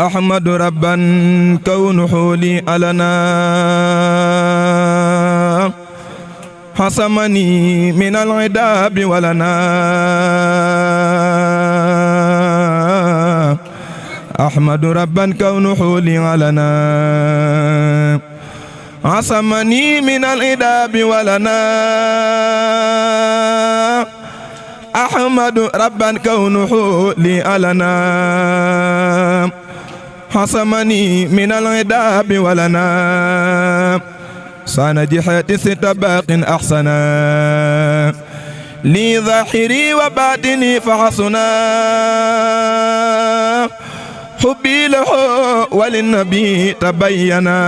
أحمد ربا كونه لي ألنا حسمني من العذاب ولنا أحمد ربا كونه لي ألنا عصمني من العذاب ولنا أحمد ربا كونه لي ألنا حصمني من العذاب ولنا صان جحات ست باق أحسنا لي ظاهري وباطني فحسنا حبي له وللنبي تبينا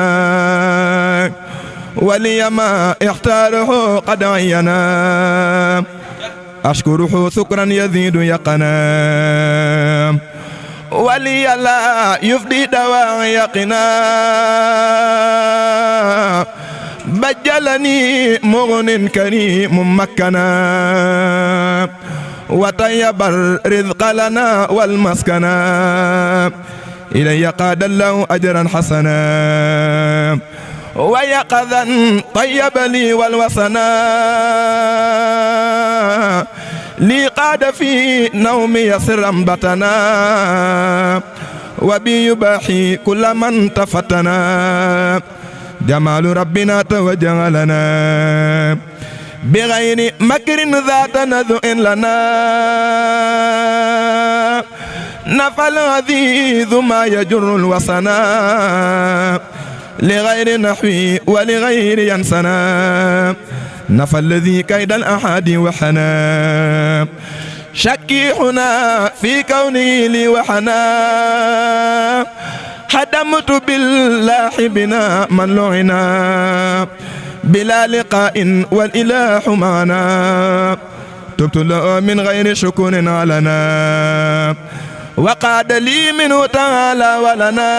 ولي ما اختاره قد عينا أشكره شكرا يزيد يقنا ولي لا يفدي دواء يقنا بجلني مغن كريم مكنا وطيب الرزق لنا والمسكنا إلي قاد الله أجرا حسنا ويقظا طيب لي والوسنا لي قاد في نومي سرا بتنا وبي يباحي كل من تفتنا جمال ربنا توجه لنا بغير مكر ذات نذء لنا نفى العزيز ما يجر الوسنا لغير نحوي ولغير ينسنا نفى الذي كيد الأحد وحنا شكيحنا في كوني لي وحنا حدمت بالله بنا من لعنا بلا لقاء والإله معنا تبت له من غير شكر علنا وقاد لي منه تعالى ولنا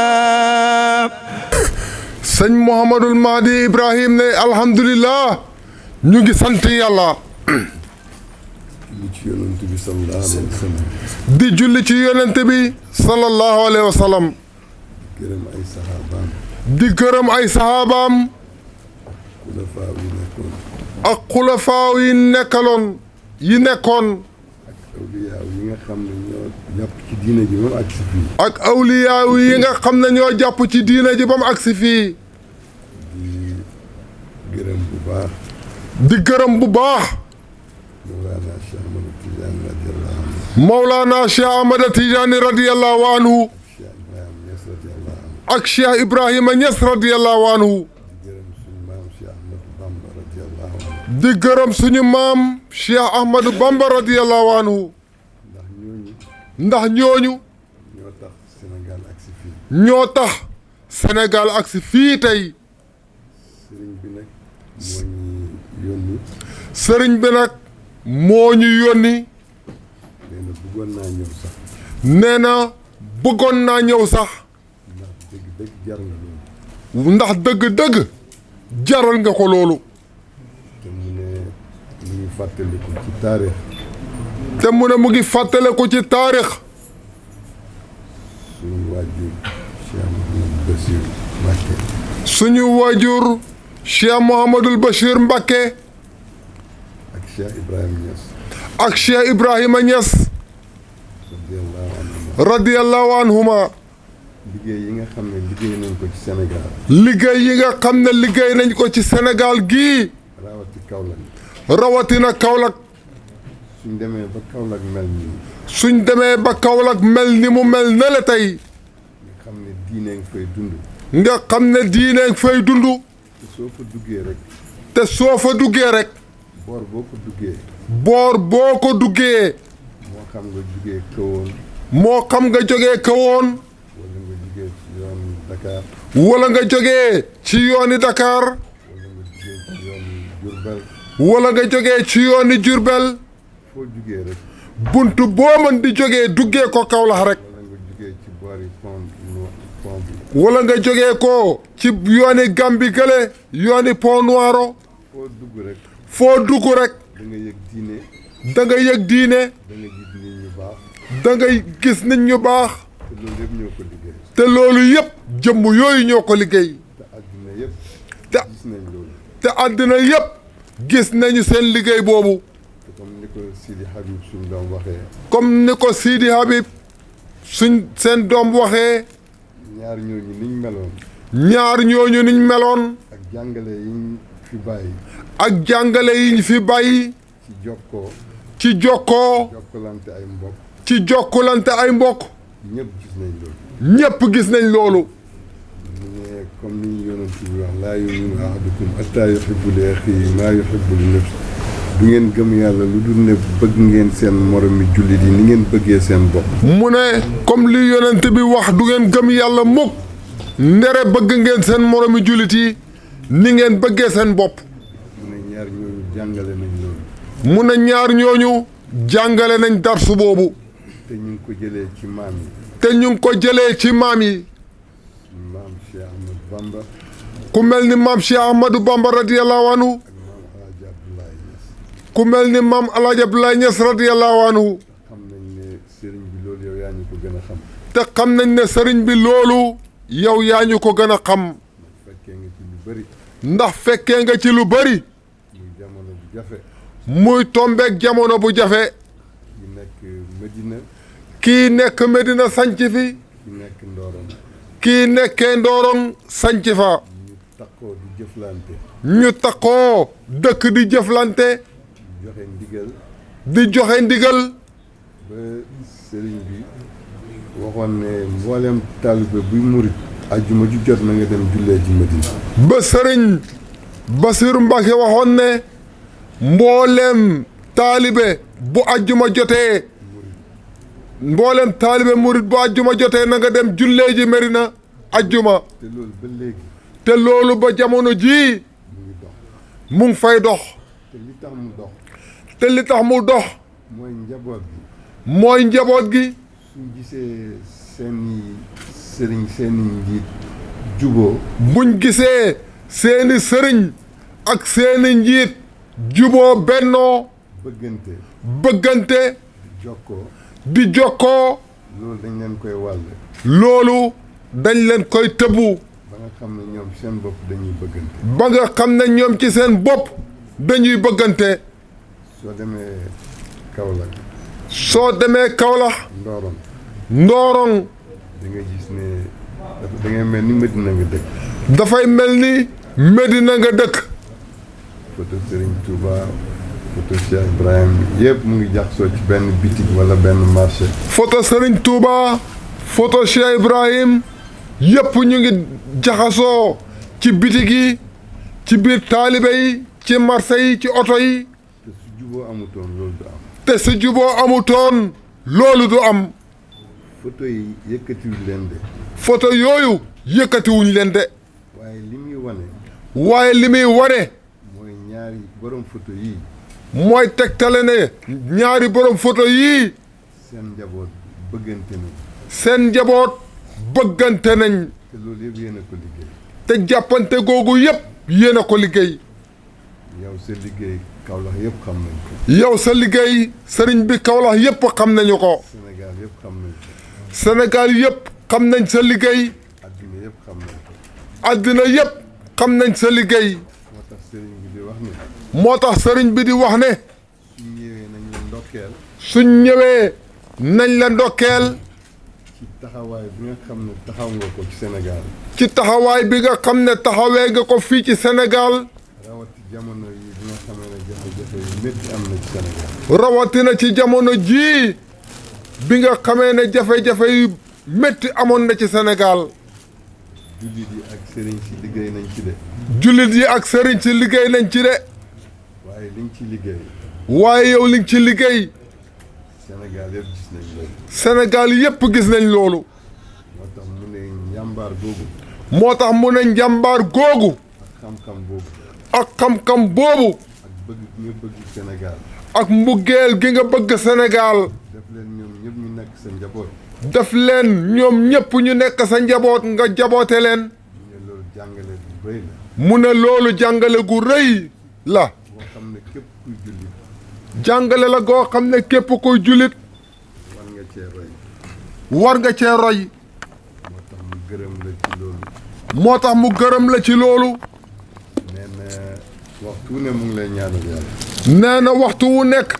sëñ Mouhamadul Mahdi Ibrahim ne alhamdulilah ñu ngi sant yàlla di julli ci yonent bi sallallahu alayhi wa sallam di gërëm ay sahabaam ak xulafaaw yi nekkaloon yi nekkoon ak awliyaaw yi nga xam ne ñoo jàpp ci diine ji ba mu agsi fii di gërëm bu baax Mawlana Cheikh Ahmad Tidiane radiyallahu anhu ak Cheikh Ibrahima Niass radiyallahu anhu di gërëm suñu maam Cheikh Ahmadou Bamba radiyallahu anhu ndax ñooñu ñoo tax Sénégal agsi fii tey sëriñ bi nag moo ñu yónni nee na bëggoon naa ñëw sax ndax dëgg-dëgg jaral nga ko loolu te mu ne mu ngi fàttaliku ci taarix suñu waajur Cheikh Mouhamadul Bachir Mbacké ak Cheikh Ibrahima Niass radiyallahu anhuma liggéey yi nga xam ne liggéey nañ ko ci Sénégal liggéey yi nga xam ne liggéey nañ ko ci Sénégal gii rawatina Kaolack suñ demee ba Kaolack mel nii suñ demee ba Kaolack mel ni mu mel ne la tey nga xam ne diine nga fay dund nga xam ne diine nga fay dund te soo fa duggee rek te soo fa duggee rek boor boo ko duggee boor boo ko duggee moo xam nga jugee kawoon moo xam nga jógee kawoon wala nga jugee ci yoonu Dakar wala nga jógee ci yooni Dakar wala nga jógee ci yooni Jurbel foo jugee rek bunt boo mën di jógee duggee ko Kaolack rek wala nga jugee ci boori pont bi wala nga jógee ko ci yooni Gambi gële yooni Pont Noiro foo dugg rek foo dugg rek da nga yëg diine da nga yëg diine da nga gis nit ñu baax da ngay gis nit ñu baax te loolu yëpp ñoo ko liggéey. te loolu yëpp jëmm yooyu ñoo ko liggéey. te àddina yëpp. te gis nañ loolu. te àddina yëpp gis nañu seen liggéey boobu. te comme ni ko Sidi Habib suñ doom waxee. comme ni ko Sidi Habib seen doom waxee. ñaar ñooñu niñ meloon. ñaar ñooñu niñ meloon. ak jàngale yiñ fi bàyyi. ak jàngale yiñ fi bàyyi. ci jokkoo. ci jokkoo. jokkalante ay mbokk. ci jokkalante ay mbokk. ñëpp gis nañ loolu. ñëpp gis nañ loolu. mu ne comme ni ñu yonent bi wax laa yu'minu ahadukum hattaa yuhibba li axiihi maa yuhibbu li nafsihi du ngeen gëm yàlla lu dul ne bëgg ngeen seen moromi jullit yi ni ngeen bëggee seen bopp. mu ne comme li yonent bi wax du ngeen gëm yàlla mukk ndere bëgg ngeen seen moromi jullit yi ni ngeen bëggee seen bopp. mu ne ñaar ñooñu jàngale nañ loolu. mu ne ñaar ñooñu jàngale nañ darsu boobu. te ñu ngi ko jëlee ci maam yi. te ñu ngi ko jëlee ci maam yi. maam Cheikh Ahmadou Bamba. ku mel ni maam Cheikh Ahmadou Bamba radiyallahu anhu. ku mel ni maam El Hadj Abdoulaye Niass radiyallahu anhu. xam nañ ne sëriñ bi loolu yow yaa ñu ko gën a xam. te xam nañ ne sëriñ bi loolu yow yaa ñu ko gën a xam. fekkee nga ci lu bëri. ndax fekkee nga ci lu bëri. muy jamono bu jafe. muy tombeek jamono bu jafe. ki nekk Medina. kii nekk Medina sanc fi. ki nekk Ndorong. kii nekkee Ndorong sanc fa. ñu takkoo di jëflante. ñu takkoo dëkk di jëflante. joxe ndigal. di joxe ndigal. ba sëriñ bi waxoon ne mboolem taalibe buy murit ajjuma ju jot na nga dem jullee ci Medina. ba sëriñ Basiru Mbàkke waxoon ne mboolem taalibe bu ajjuma jotee mboolem taalibe murit bu ajjuma jotee na nga dem jullee ji Medina ajjuma. te loolu ba léegi. te loolu ba jamono jii mu ngi dox. mu ngi fay dox. te li tax mu dox. te li tax mu dox mooy njaboot gi. mooy njaboot gi. suñ gisee seeni sëriñ seeni njiit juboo. buñ gisee seeni sëriñ ak seeni njiit juboo bennoo bëggante. bëggante jokkoo. di jokkoo loolu dañ leen koy wàll. loolu dañ leen koy tëbbu ba nga xam ne ñoom seen bopp dañuy bëggante. ba nga xam ne ñoom ci seen bopp dañuy bëggante. soo demee Kaolack. soo demee Kaolack Ndorong. Ndorong da nga gis ne da ngay mel ni Medina nga dëkk. dafay mel ni Medina nga dëkk. photo Serigne Touba photo Cheikh Ibrahim yëpp mu ngi jaxasoo ci benn bitig wala benn marché. photo Serigne Touba photo Cheikh Ibrahim yëpp ñu ngi jaxasoo ci bitig yi ci biir taalibe yi ci marché yi ci oto yi. te su juboo amutoon loolu du am. te su juboo amutoon loolu du am. photo yi yëkkatiwuñ leen de. photo yooyu yëkkatiwuñ leen de. waaye li muy wane. waaye li muy wane. mooy ñaari borom photo yii. mooy tegtale ne ñaari borom photo yii. seen njaboot bëggante nañ. seen njaboot bëggante nañ. te loolu yëpp yéen a ko liggéey. te jàppante googu yëpp yéen a ko liggéey. yow sa liggéey Kaolack yëpp xam nañ ko. yow sa liggéey sëriñ bi Kaolack yëpp xam nañu ko. Sénégal yëpp xam nañ ko. Sénégal yëpp xam nañ sa liggéey. adduna yëpp xam nañ ko. adduna yëpp xam nañ sa liggéey. moo tax sëriñ bi di wax ne. moo tax sëriñ bi di wax ne. suñ ñëwee nañ la ndokkeel. suñ ñëwee nañ la ndokkeel. ci taxawaay bi nga xam ne taxaw nga ko ci Sénégal. ci taxawaay bi nga xam ne taxawee nga ko fii ci Sénégal. rawati jamono yi bi nga xamee ne jafe-jafe yu métti am na ci Sénégal. rawatina ci jamono jii bi nga xamee ne jafe-jafe yu métti amoon na ci Sénégal. jullit yi ak sëriñ si liggéey nañ ci de. jullit yi ak sëriñ si liggéey nañ ci de. waaye liñ ci liggéey. waaye yow li nga ci liggéey. Sénégal yëpp gis nañ loolu. Sénégal yëpp gis nañ loolu. moo tax mu ne njàmbaar googu. moo tax mu ne njàmbaar googu. ak xam-xam boobu. ak xam-xam boobu. ak bëgg gi nga bëgg Sénégal. ak mbugeel gi nga bëgg Sénégal. def leen ñoom ñëpp ñu nekk sa njaboot. def leen ñoom ñëpp ñu nekk sa njaboot nga jaboote leen. mu ne loolu jàngale bu rëy la. mu ne loolu jàngale gu rëy la. boo xam ne képp kuy jullit. jàngale la goo xam ne képp kuy jullit. war nga cee roy. war nga cee roy. gërëm la ci loolu. moo tax mu gërëm la ci loolu. nee na waxtu wu ne mu ngi lay ñaanal yàlla. nee na waxtu wu nekk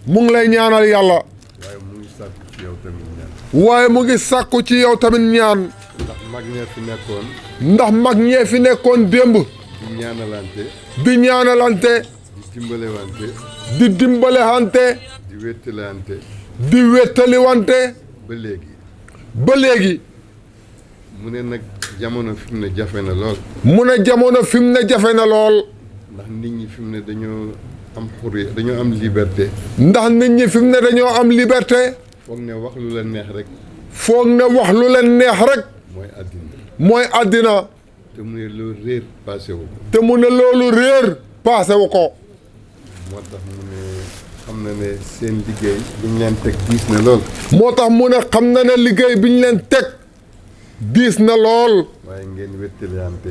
mu ngi lay ñaanal yàlla. waaye mu ngi sàkku ci yow tamit ñaan. waaye mu ngi sàkku ci yow tamit ñaan. ndax mag ñee fi nekkoon. ndax mag ñee fi nekkoon démb. di ñaanalante. di ñaanalante. di dimbalewante. di dimbalewante. di wéttalante. di wéttaliwante. ba léegi. ba léegi. mu ne nag jamono fi mu ne jafe na lool. mu ne jamono fi mu ne jafe na lool. ndax nit ñi fi mu ne dañoo am xurri dañoo am liberté. ndax nit ñi fi mu ne dañoo am liberté. foog ne wax lu la neex rek. foog ne wax lu leen neex rek. mooy àddina. mooy àddina. te mu ne loolu réer passé wu ko. te mu ne loolu réer paase wu ko. moo tax mu ne xam na ne seen liggéey bi ñu leen teg diis na lool. moo tax mu ne xam na ne liggéey bi ñu leen teg diis na lool. waaye ngeen wéttalante.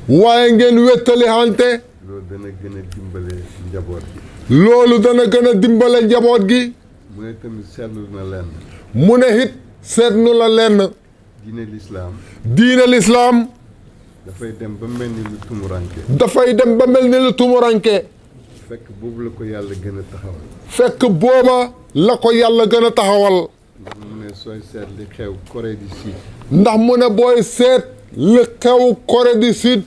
waaye ngeen wéttalihante. loolu dana gën a dimbale njaboot gi. loolu dana gën a dimbale njaboot gi. mu ne tamit seetlu na lenn. mu ne it seetlu la lenn. diine lislaam. diine lislaam. dafay dem ba mel ni lu tumuranke. dafay dem ba mel ni lu tumuranke. fekk boobu la ko yàlla gën a taxawal. fekk booba la ko yàlla gën a taxawal. ndax mu ne sooy seet li xew Corée du Sud. ndax mu ne booy seet li xew Corée du Sud.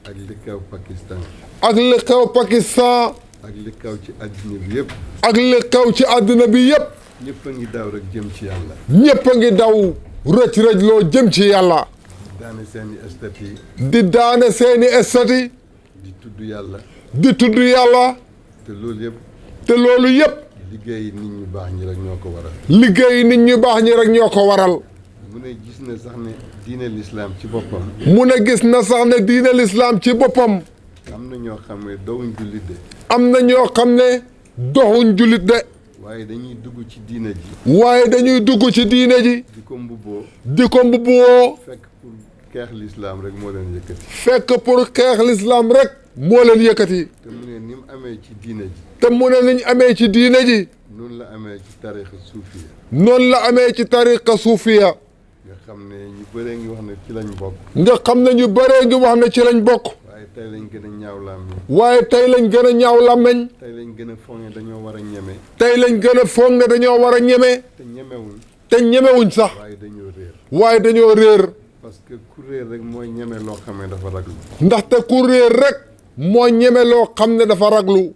ak li xew Pakistan. ak li xew Pakistan. ak li xew ci àddina bi yëpp. ak li xew ci àddina bi yépp. ñëpp a ngi daw rek jëm ci yàlla. ñépp a ngi daw rëj-rëj loo jëm ci yàlla. daane seeni estat yi. di daane seeni estati. di tudd yàlla. di tudd yàlla. te loolu yëpp. te loolu yépp liggéey nit ñu baax ñi rek ñoo ko waral. liggéey nit ñu baax ñi rek ñoo ko waral. mu ne gis na sax ne diine lislaam ci boppam. mu ne gis na sax ne diine lislaam ci boppam. am na ñoo xam ne dowuñ jullit de. am na ñoo xam ne doxuñ jullit de. waaye dañuy dugg ci diine ji. waaye dañuy dugg ci diine ji. di ko mbubboo. di ko mbubboo. fekk pour xeex lislaam rek moo leen yëkkati. fekk pour xeex lislaam rek moo leen yëkkati. te mu ne ni mu amee ci diine ji. te mu ne niñ amee ci diine ji. noonu la amee ci tarixa suufiya. noonu la amee ci tariqa suufiya. nga xam ne ñu bëree ngi wax ne ci lañ bokk. nga xam ne ñu bëree ngi wax ne ci lañ bokk. waaye tey lañ gën a ñaaw làmmiñ. waaye tey lañ gën a ñaaw làmmeñ. tey lañ gën a foog ne dañoo war a ñeme. tey lañ gën a foog ne dañoo war a ñeme. te ñemewuñ. te ñemewuñ sax. waaye dañoo réer. waaye dañoo réer. parce que ku réer rek mooy ñeme loo xam ne dafa raglu. ndaxte ku réer rek moo ñeme loo xam ne dafa raglu.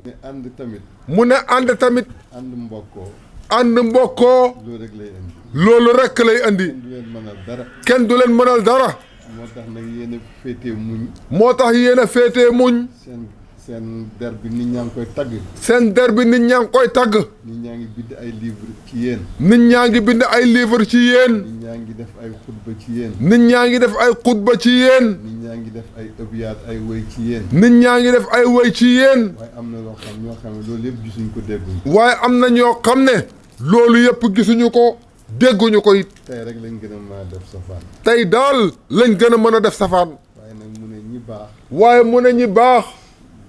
ne ànd tamit. mu ne ànd tamit. ànd mbokkoo. ànd mbokkoo. loolu rek lay indi. loolu rek lay andi. du leen mënal dara. kenn du leen mënal dara. moo tax nag yéen a féetee muñ. moo tax yéen a féetee muñ. seen der bi nit ñaa ngi koy tagg. seen der bi nit ñaa ngi koy tagg. nit ñaa ngi bind ay livre ci yéen. nit ñaa ngi bind ay livre ci yéen. nit ñaa ngi def ay xutba ci yéen. nit ñaa ngi def ay xutba ci yéen. nit ñaa ngi def ay ëbyaat ay woy ci yéen. nit ñaa ngi def ay woy ci yéen. waaye am na loo xam ñoo xam ne loolu yëpp gisuñ ko dégguñ ko. waaye am na ñoo xam ne. loolu yëpp gisuñu ko dégguñu ko it. tey rek lañ gën a mën a def safaan. tey daal lañ gën a mën a def safaan. waaye nag mu ne ñi baax. waaye mu ne ñi baax.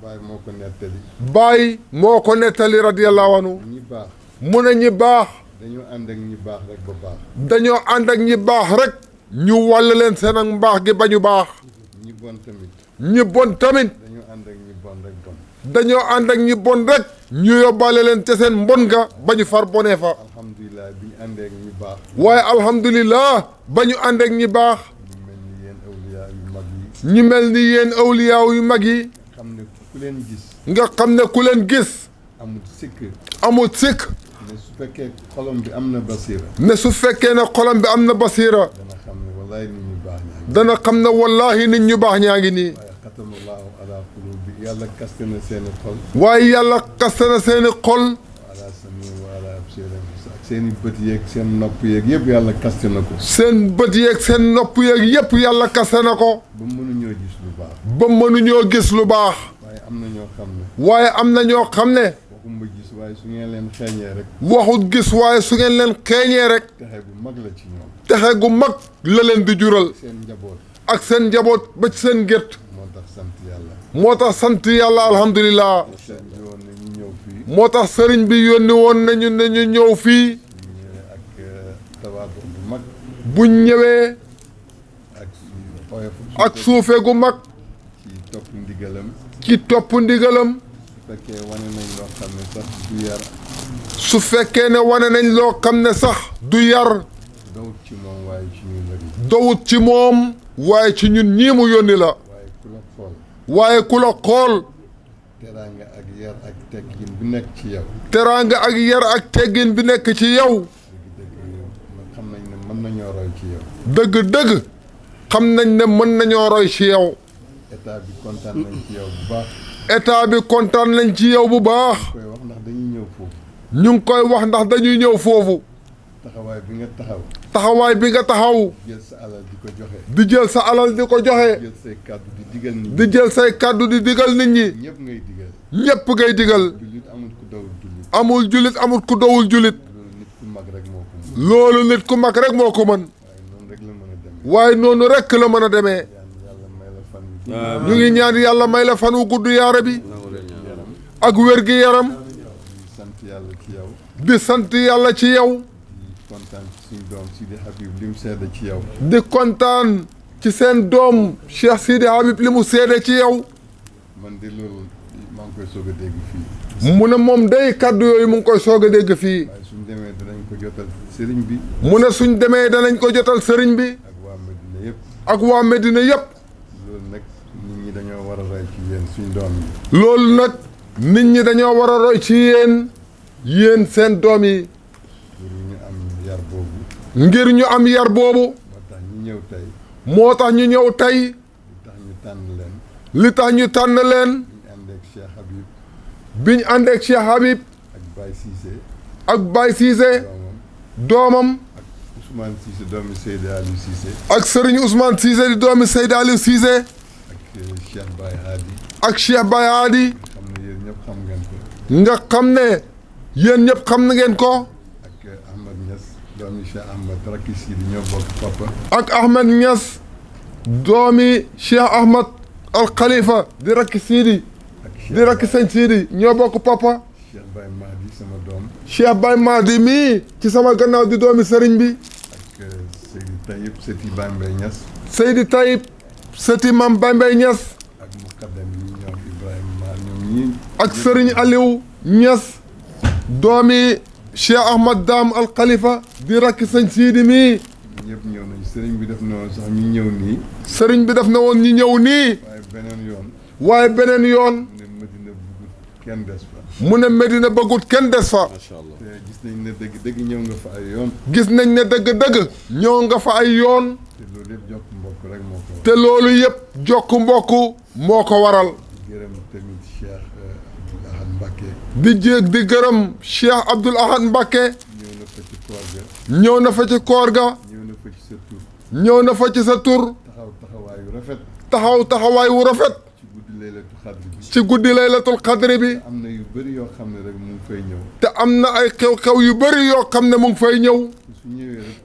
Baay moo ko nettali. Baay moo ko nettali radiyallahu anhu. ñi baax. mu ne ñi baax. dañoo ànd ak ñi baax rek ba baax. dañoo ànd ak ñi baax rek. ñu wàll leen seen ak mbaax gi ba ñu baax. ñi bon tamit. ñi bon tamit. dañoo ànd ak ñi bon rek bon. dañoo ànd ak ñi bon rek. ñu yóbbaale leen ca seen mbon ga ba ñu far bonee fa. alhamdulilah bi ñu àndee ak ñi baax. waaye alhamdulilah ba ñu ànd ak ñi baax. ñu mel ni yéen awliyaa yu mag yi. ñu mel ni yéen awliyaaw yu mag yi. xam ne ku leen gis. nga xam ne ku leen gis. amul sikk. amul sikk. ne su fekkee xolom bi am na basira. ne su fekkee ne xolam bi am na basiira. dana xam ne wallahi nit ñu baax ñaa ngi. dana xam ne wallaahi nit ñu baax ñaa ngi nii. waaye xatamallahu ala qulubi yàlla kaste na seeni xol. waaye yàlla kaste na seeni xol. ala sami wa ala absirihim ak seeni bët yeeg seen nopp yeeg yëpp yàlla kaste na ko. seen bët yeeg seen nopp yeeg yépp yàlla kaste na ko. ba mënuñoo gis lu baax. ba mënuñoo gis lu baax. waaye am na ñoo xam ne. waaye am na ñoo xam ne. waxuma gis waaye su ngeen leen xeeñee rek. waxut gis waaye su ngeen leen xeeñee rek. texe bu mag la ci ñoom. texe gu mag la leen di jural. seen njaboot. ak seen njaboot ba ci seen gétt. moo tax sant yàlla. moo tax sant yàlla alhamdulilah. seen bi woon na ñu ñëw fii. moo tax sëriñ bi yónni woon nañu ne ñu ñëw fii. ñu ñëwee ak tawaadu bu mag. buñ ñëwee ak suufe gu mag ci topp ndigalam ci topp ndigalam su fekkee wane nañ loo xam ne sax du yar su fekkee ne wane nañ loo xam ne sax du yar dawut ci moom waaye ci ñun la dawut ci moom waaye ci ñun ñii mu yónni la waaye ku la xool waaye ku la xool teraanga ak yar ak teggin bu nekk ci yow teraanga ak yar ak teggin bi nekk ci yow dëgg-dëgg xam nañ ne mën nañoo roy ci yow dëgg-dëgg xam nañ ne mën nañoo roy ci yow état bi kontaan nañ ci yow bu baax état bi kontaan nañ ci yow bu baax koy wax ndax dañuy ñëw foofu ñu ngi koy wax ndax dañuy ñëw foofu taxawaay bi nga taxaw taxawaay bi nga taxaw jël sa alal di ko joxe di jël sa alal di ko joxe jël say kàddu di digal nit ñi di jël say kàddu di digal nit ñi ñëpp ngay digal ñépp ngay digal jullit amul ku dawul jullit amul julit amul ku dowul julit loolu nit ku mag rek moo ko mën loolu nit ku mag rek moo ko mën waaye noonu rek la mën a demee waaye noonu rekk la mën a demee yàlla may la fan wi gudd ñu ngi ñaan yàlla may la fan wu gudd yaara bi ak wér gi yaram di sant yàlla ci yow di sant yàlla ci yow di kontaan ci suñu doom Sidi Habib li mu seede ci yow di kontaan ci seen doom Cheikh Sidi Habib li mu seede ci yow man de loolu maa ngi koy soog a dégg fii mu ne moom day kàddu yooyu mu ngi koy soog a dégg fii waaye suñ demee danañ ko jotal sëriñ bi mu ne suñ demee danañ ko jotal sëriñ bi ak waa Medina yëpp ak waa Medina yépp loolu nag nit ñi dañoo war a roy ci yéen suñ doom yi loolu nag nit ñi dañoo war a roy ci yéen seen doom yi pour ñu am yar boobu ngir ñu am yar boobu moo tax ñu ñëw tey moo tax ñu ñëw tey li tax ñu tànn leen li tax ñu tànn leen ñu àndeek Cheikh Habib biñ àndeek Cheikh Habib ak Baye Cissé ak Baye Cissé doomam doomam ak Ousmane Cissé doomi Seydi Aliou Cissé ak Serigne Ousmane Cissé di doomi Seydi Aliou Cissé ak Cheikh Baye Hadi ak Cheikh Baye Hadi xam ne yéen ñëpp xam ngeen ko nga xam ne yéen ñëpp xam na ngeen ko ak Ahmad Niass doomi Cheikh Ahmad rakki Sidi ñoo bokk papa ak Ahmed Niass doomi Cheikh Ahmad al Khalifa di rakki Sidi ak di rakki sëñ Sidi ñoo bokk papa Cheikh Baye Mahdi sama doom Cheikh Baye Mahdi mii ci sama gannaaw di doomi sëriñ bi ak Seydi Taïb Seti Baye Mbaye Niass Seydi Taïb sëti Mam Baye Mbaye Niass ak muqaddam yi ñoom Ibrahima ñoom ñii ak sëriñ Aliou Niass doomi Cheikh Ahmad Dam al Khalifa di rakki sëñ Sidi mii ñëpp ñëw nañ sëriñ bi def na woon sax ñu ñëw nii sëriñ bi def na woon ñi ñëw nii waaye beneen yoon waaye beneen yoon ne Medina bëggut kenn des fa mu ne Medina bëggut kenn des fa te gis nañ ne dëgg dëgg ñëw nga fa ay yoon gis nañ ne dëgg-dëgg ñëw nga fa ay yoon te loolu yëpp jokk mbokk rek moo ko te loolu yëpp jokk mbokk moo ko waral gërëm tamit Cheikh Abdoul Ahad Mbacké di jéeg di gërëm Cheikh Abdoul Ahad Mbacké ñëw na fa ci koor ga ñëw na fa ci koor ga ñëw na fa ci sa tur ñëw na fa ci sa tur taxaw taxawaayu rafet taxawaay wu rafet ci guddi laylatu xadri bi ci guddi laylatul xadri bi am na yu bëri yoo xam ne rek mu ngi fay ñëw te am na ay xew-xew yu bëri yoo xam ne mu ngi fay ñëw su ñëwee rek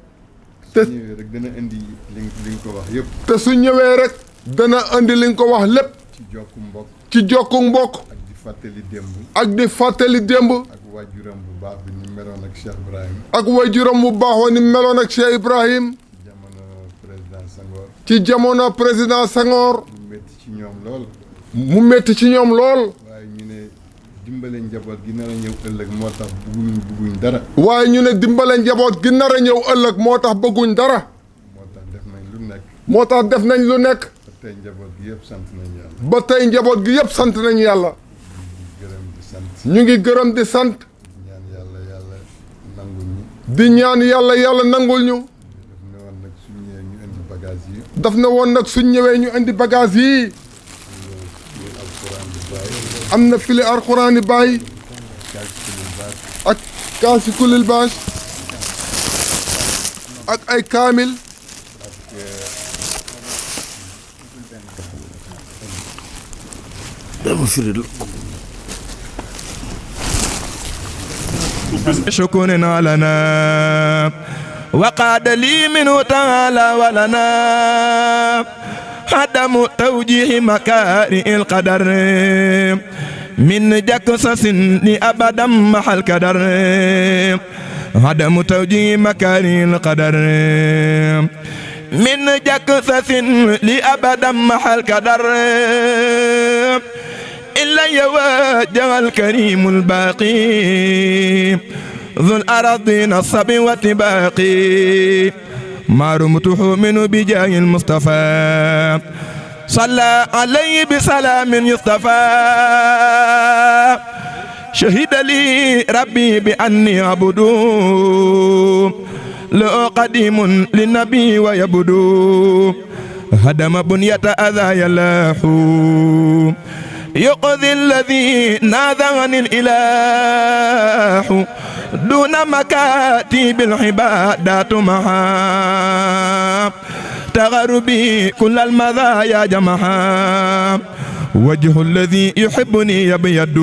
te su ñëwee rek dana indi li nga ko wax yëpp te su ñëwee rek dana indi li nga ko wax lépp ci jokku mbokk ci jokku mbokk ak di fàttali démb ak di fàttali démb ak waajuram bu baax bi ni meloon ak Cheikh Ibrahim ak waajuram bu baaxoo ni meloon ak Cheikh Ibrahim ci jamono président Senghor ci jamono président Senghor mu métti ci ñoom lool mu métti ci ñoom lool waaye ñu ne dimbale njaboot gi nar a ñëw ëllëg moo tax bugguñ dara waaye ñu ne dimbale njaboot gi nar a ñëw ëllëg moo tax bëgguñ dara moo tax def nañ lu nekk moo tax def nañ lu nekk ba tey njaboot gi yëpp sant nañ yàlla ba tey njaboot gi yëpp sant nañ yàlla di gërëm di sant ñu ngi gërëm di sant ñaan yàlla nangul ñi di ñaan yàlla nangul ñu daf ne woon nag suñ ñëwee ñu indi bagage yi daf ne woon nag suñ ñëwee ñu indi bagage yi ñu alquran bi bàyyi am na fili alxuraani bàyyi kaaj kulil baat ak kaasi kulil bâche ak ay kaamil شكرنا لنا وقاد لي منه تعالى ولنا عدم توجيه مكارئ القدر من جكسس أبدا محل كدر عدم توجيه مكارئ القدر من جكثث لأبدا محل كدر إلا يواجه الكريم الباقي ذو الأراضين الصب والتباقي ما رمته منه بجاه المصطفى صلى عليه بسلام يصطفى شهد لي ربي بأني عبدو لو قديم للنبي ويبدو هدم بنية أذى يلاح يقضي الذي ناذعني الإله دون مكاتب العبادات معا تغربي كل المذايا جمعا وجه الذي يحبني يبيض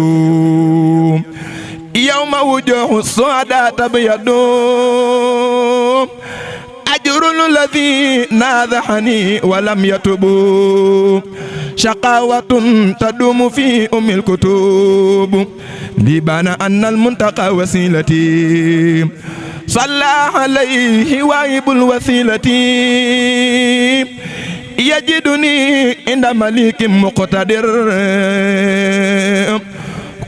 يوم وجوه السعداء تبيض أجر الذي ناذحني ولم يتب شقاوة تدوم في أم الكتب لبان أن المنتقى وسيلتي صلى عليه واهب الوسيلة يجدني عند مليك مقتدر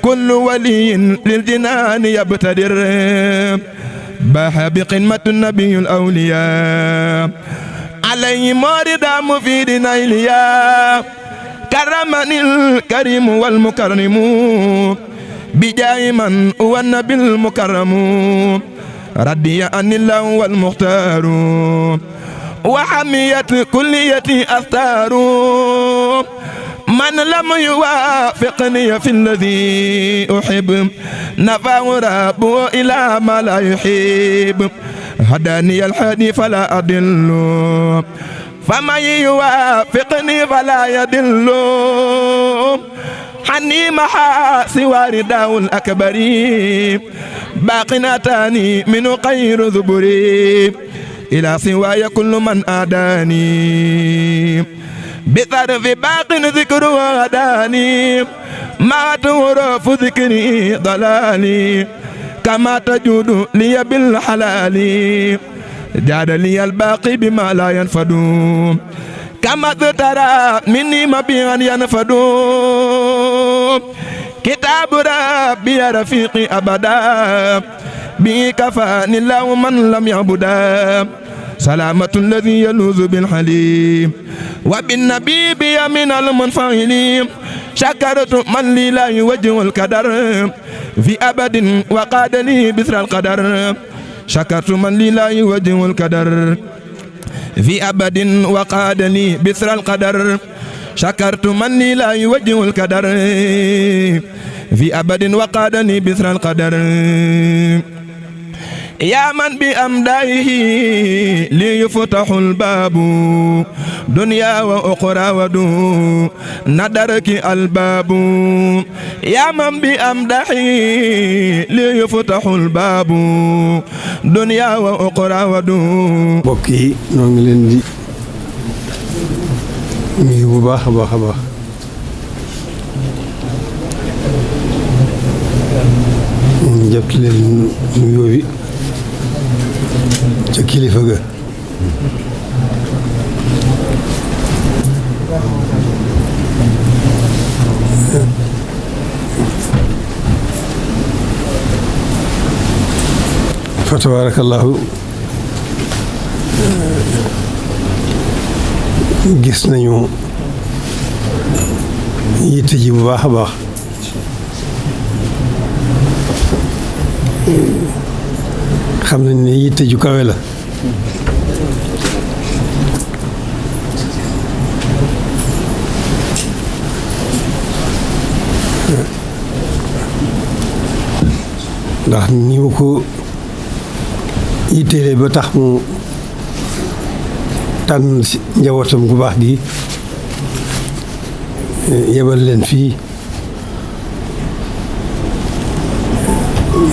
كل ولي للجنان يبتدر باح بقمة النبي الأولياء عليه مورد مفيد نيليا كرمني الكريم والمكرم بجاه من هو النبي المكرم ردي أن الله والمختار وحمية كليتي أثار من لم يوافقني في الذي أحب نفع ربه إلى ما لا يحب هداني الهادي فلا أضل فمن يوافقني فلا يضل حني محا سوى رداء الأكبر باقناتاني من خير ذبري إلى سواي كل من آداني بطرف باق ذكر وغداني ما تعرف ذكري ضلالي كما تجود لي بالحلال جاد لي الباقي بما لا ينفد كما ترى مني مبيعا ينفد كتاب ربي رفيقي أبدا بي كفاني الله من لم يعبدا سلامة الذي يلوذ بالحليم وبالنبي بي من المنفعلين شكرت من لي لا يوجه القدر في أبد وقادني بسر القدر شكرت من لي لا يوجه القدر في أبد وقادني بسر القدر شكرت من لي لا يوجه القدر في أبد وقادني بسر القدر يا من بأمدائه ليفتح الباب دنيا وأخرى ودو ندرك الباب يا من بأمدائه ليفتح الباب دنيا وأخرى ودو بوكي نونغلندي nuyu bu baax a baax a baax ñu jot leen nuyoo bi ca kilifa ga fa tabarakallahu gis nañu yitte ji bu baax a baax xam nañ ne yitte ju kawe la ndax ni mu ko yitteele ba tax mu tànn njabootam gu baax gi yebal leen fii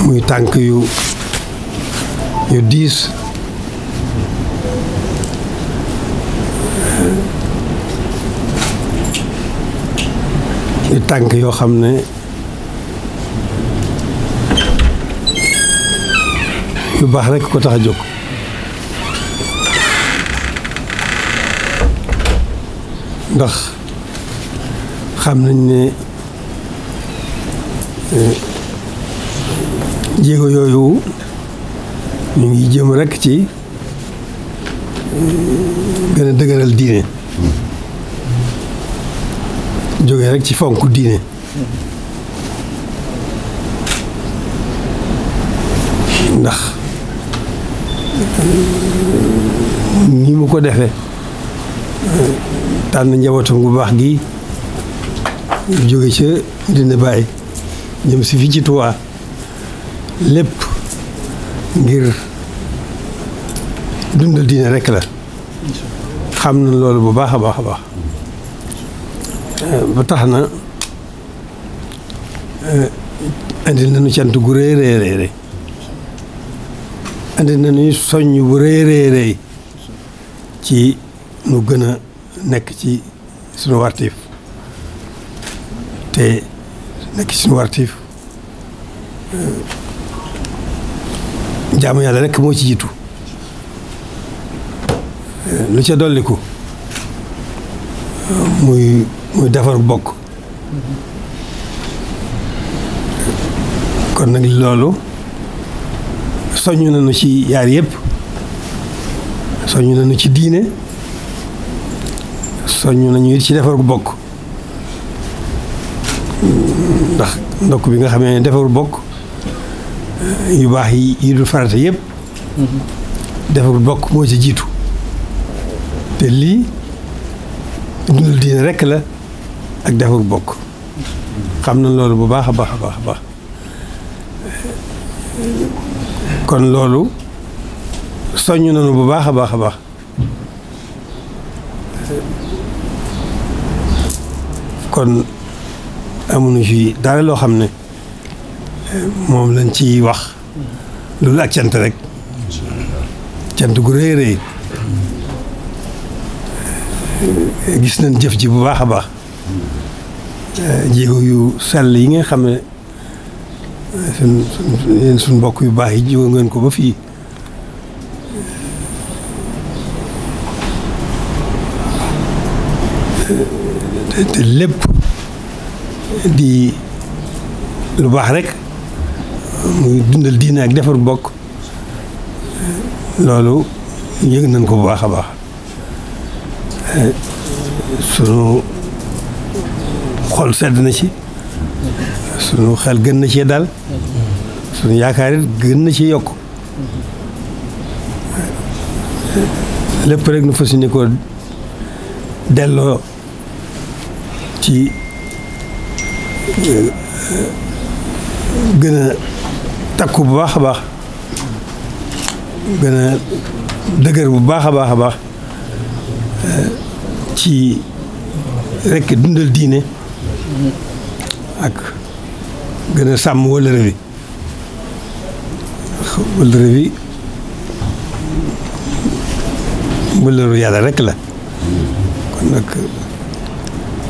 muy tànk yu diis di tànk yoo xam ne yu baax rekk ko tax a jóg ndax xam nañ ne jéego yooyu ñu ngi jëm rekk ci gën a dëgëral diine jógee rekk ci fonk diine ndax ni mu ko defee tànn njabootam gu baax gi jóge ca Medina Baye jëm si fii ci Touba lépp ngir dundal diine rekk la xam na loolu bu baax a baax a baax ba tax na andil nañu cant gu rëy rëy rëy andil nañu soññ bu rëy rëy rëy ci nu gën a nekk ci suñu wartiif te nekk ci suñu wartiif jaamu yàlla rekk moo ci jiitu lu ca dolliku muy defar bokk kon nag loolu soññu nañu ci yaar yëpp soññu nañu ci diine soññu nañu it ci defar bokk ndax ndokk bi nga xamee ne defar bokk yu baax yi dul farata yëpp defar bokk moo ci jiitu te lii dundal diine rekk la ak defar bokk xam na loolu bu baax a baax a baax a baax kon loolu soññ nañu bu baax a baax a baax kon amuñu ci dara loo xam ne moom lañ ciy wax loolu ak cant rek cant gu rëy rëy gis nañ jëf ji bu baax a baax jéego yu sell yi nga xam ne suñ mbokk yu baax yi jóge ngeen ko ba fii te lépp di lu baax rek muy dundal diine ak defar bokk loolu yëg nañ ko bu baax a baax sunu xol sedd na ci sunu xel gën na cee dal sunu yaakaar it gën na ci yokk lépp rek nu fas yéene ko delloo ci gën a takku bu baax a baax gën a dëgër bu baax a baax a baax ci rekk dundal diine ak gën a sàmm wëllëre bi wëllëru yàlla rekk la kon nag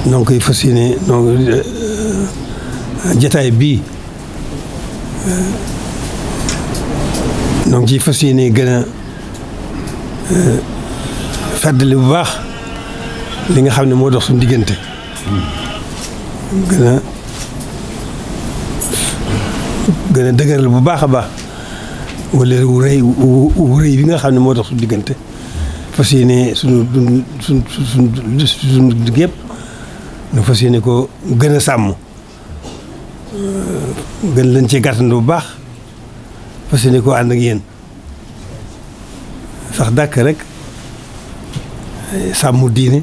noo ngi koy fas yéene jataay bii noo ngi ciy fas yéene gën a fàttali bu baax li nga xam ne moo dox suñu diggante gën a dëgëral bu baax a baax wala wu rëy bi nga xam ne moo dox suñu diggante fas yéene suñu dund gépp nu fas yéene ko gën a sàmm gën leen cee gàttandu bu baax fas yéene koo ànd ak yéen sax dàkk rek sàmm diine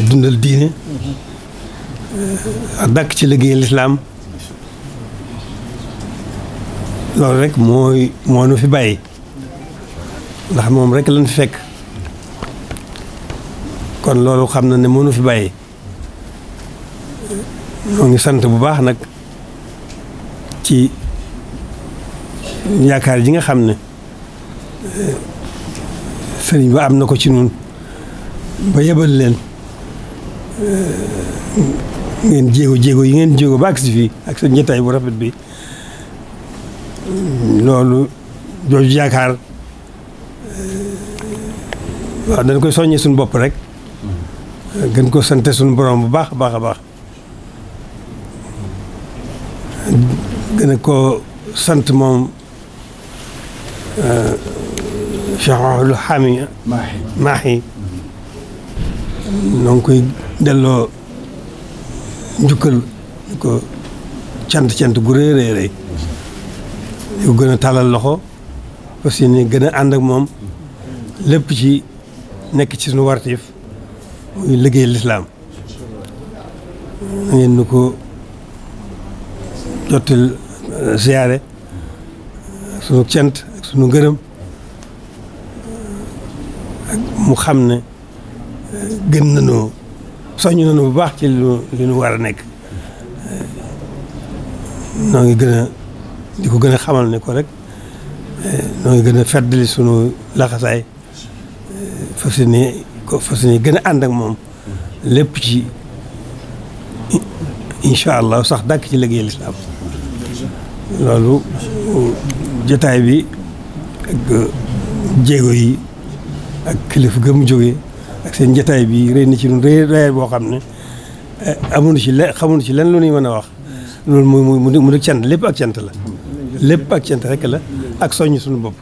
dundal diine sax dàkk ci liggéey lislaam loolu rek moo nu fi bàyyi ndax moom rek lañ fi fekk kon loolu xam na ne moo nu fi bàyyi moo ngi sant bu baax nag ci yaakaar ji nga xam ne sëriñ ba am na ko ci nun ba yebal leen ngeen jéego yi ngeen jéego ba agsi fii ak sa njëtaay bu rafet bi loolu jooju yaakaar waaw dañ koy soññee suñu bopp rek gën ko sante suñu borom bu baax a baax a baax gën a ko sant moom Cheikh Ahmadou Hami Mahi noo ngi koy delloo njukkal ñu ko cant gu rëy rëy rëy yu gën a tàllal loxo parce que ni gën a ànd ak moom lépp ci nekk ci suñu wartiif muy liggéey lislaam ngeen nu ko jottil ziyaare sunu cant ak sunu ngërëm ak mu xam ne gën nañoo soññ nañu bu baax ci li nu war a nekk noo ngi gën a di ko gën a xamal ne ko rek noo ngi gën a feddali sunu laxasaay fas yéene gën a ànd ak moom lépp ci incha allah sax dàkk ci liggéey lislaam loolu jotaay bi ak jéego yi ak kilifa ga mu jógee ak seen jotaay bi rëy na ci ñun rëy boo xam ne xamuñu ci lenn lu ñuy mën a wax loolu mu di cant lépp ak cant la lépp ak cant rek la ak soññ suñu bopp